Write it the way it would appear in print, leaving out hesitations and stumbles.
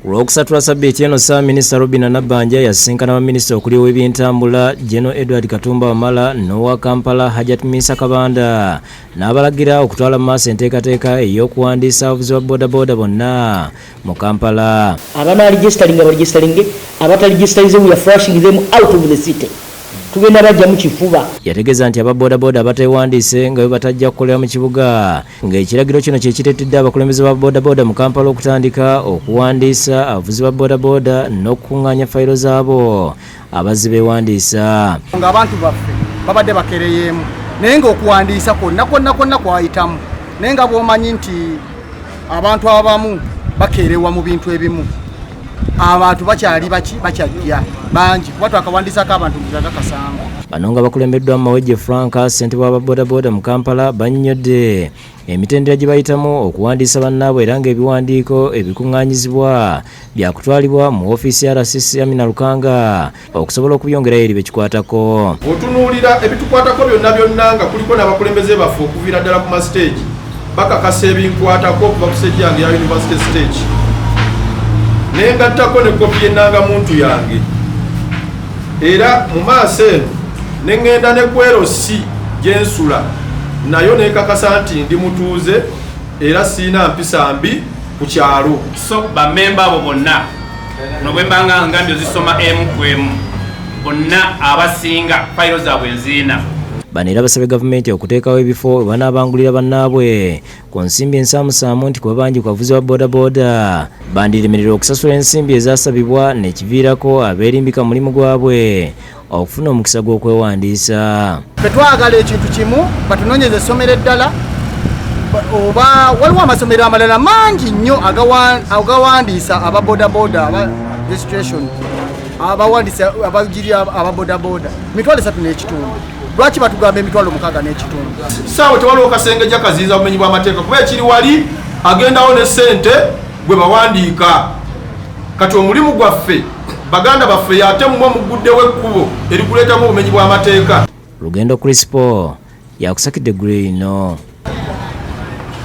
Ku Lwokusatu lwa sabbiiti eno, Ssaabaminisita Robinah Nabbanja yasisinkana baminisita okuli ow'ebyentambula General Edward Katumba Wamala n'owa Kampala Hajat Minsa Kabanda, n'abalagira okutwala mu maaso enteekateeka ey'okuwandiisa abavuzi ba bodaboda bonna mu Kampala. Abanaregisteringa baregisteringe, abataregisterinze, we are flushing them out of the city. Tugenda bajjamu kifuba. Yategeeza nti aba bodaboda abateewandiise nga bwe batajja kukolera mu kibuga, ng'ekiragiro kino kye kireetedde abakulembeze ba bodaboda mu Kampala okutandika okuwandiisa abavuzi ba bodaboda n'okukuŋŋaanya fayiro zaabo abazzi beewandiisa. Ng'abantu baffe babadde bakereyeemu, naye ng'okuwandiisa kwonna kwonna kwonna kwayitamu, naye nga bw'omanyi nti abantu abamu bakeerewa mu bintu ebimu, abantu bakyali baki bakyajja bangi, kuba twakawandiisako abantu nzaga kasango. Bano nga bakulembeddwa Mawejje Frank, ssentebe wa bodaboda mu Kampala, bannyonnyodde emitendera gye bayitamu okuwandiisa bannaabwe, era ng'ebiwandiiko ebikuŋŋaanyizibwa byakutwalibwa mu ofiisi ya RCC Amina Lukanga okusobola okubyongerayo eri bekikwatako. Otunuulira ebitukwatako byonna byonna, nga kuliko n'abakulembeze baffe okuviira ddala ku masiteegi, bakakasa ebinkwatako okuva ku siteegi yange ya university stage, nengattako ne kopi y'ennangamuntu yange, era mu maaso eno ne ŋŋenda ne ku LC gyensula, nayo nekakasa nti ndi mutuuze era siina mpisa mbi ku kyalo. So bamemba abo bonna, no bwe mbanga ngambye ozisoma emu ku emu, bonna abasinga fayiro zaabwe nziina. Bano era basabye gavumenti okuteekawo ebifo we banaabangulira bannaabwe ku nsimbi ensaamusaamu, nti kuba bangi ku bavuzi ba bodaboda bandiremererwa okusasula ensimbi ezasabibwa, nekiviirako abeerimbika mu mulimu gwabwe okufuna omukisa gw'okwewandiisa. Ffe twagala ekintu kimu, batunoonyeza essomero eddala, oba waliwo amasomero amalala mangi nnyo agawandiisa ababodaboda, aba registration, abawandiisa abagiri ababodaboda 35,000. Lwaki batugamba 65,000? Saawe tewaliwo kasengejja kaziyiza bumenyi bw'amateeka, kuba ekiri wali agendawo ne ssente gwe bawandiika. Kati omulimu gwaffe, baganda baffe, ate mmwe muguddewo ekkubo eriguleetamu obumenyi bw'amateeka. Lugendo Crispo yakusakidde eggulu ino.